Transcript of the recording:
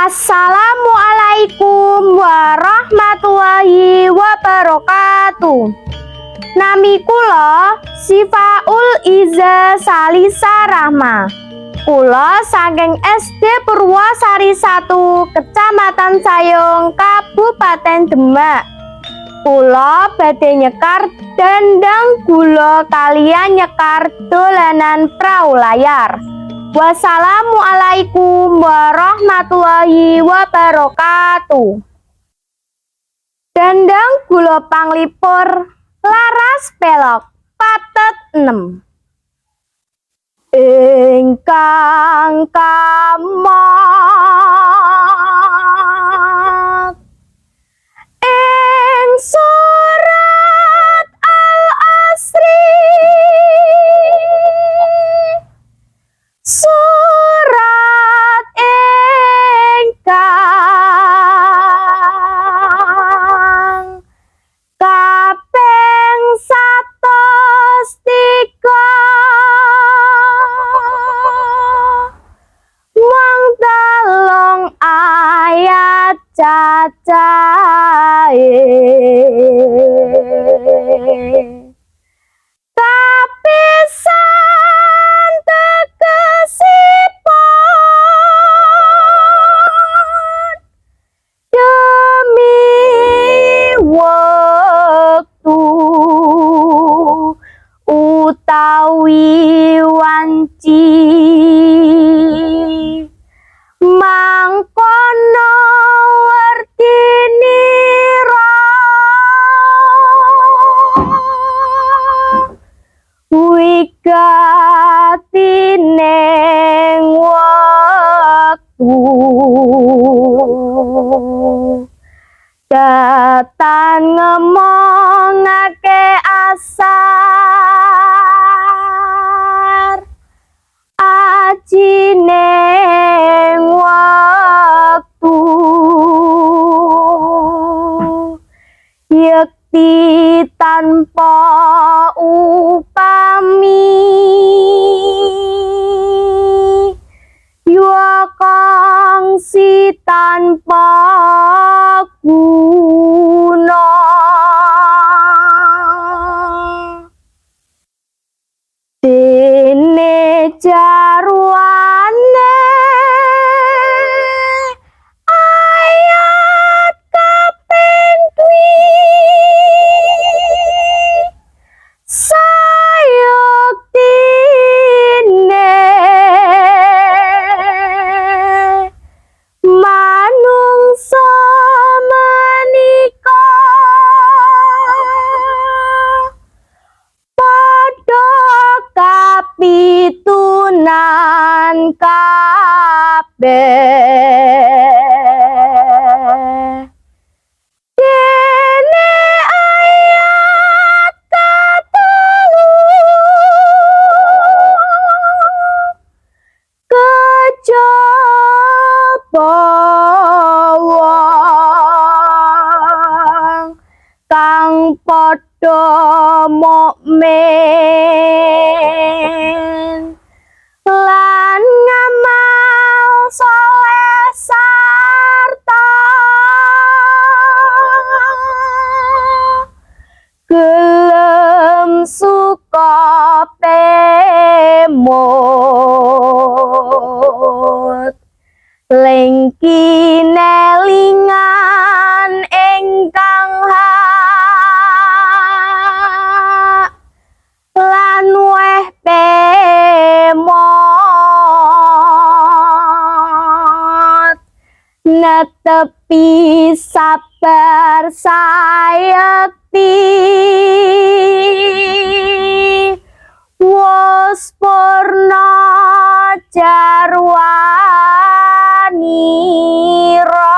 Assalamualaikum warahmatullahi wabarakatuh. Nami kula Sifaul Iza Salisa Rahma. Kula saking SD Purwosari 1, Kecamatan Sayung, Kabupaten Demak. Kula badhe nyekar Dandang Gula kaliyan nyekar Dolanan Prau Layar. Wassalamualaikum warahmatullahi wabarakatuh. Dandang Gula Panglipur, laras pelog patet 6. Ingkang kamot ing surat Al-Asri, surat ingkang kaping 103, mung 3 ayat cacahe, kapisan tegesipun demi wektu utawi wanci, mangkono werdinira wigatining wektu, datan ngemongake asar ajining wektu, yekti tanpa upami, yuwa kongsi tanpa guna. Dene jarwane ayat kaping dwi sayektine manungsa menika padha kapitunan kabeh. Dene ayat katelu kejaba wong kang padha mukmin lan ngamal soleh sarta gelem suka pemut lengkinelingan ingkang hak lan weh pemot netepi sabar sayekti wos purna jarwanira.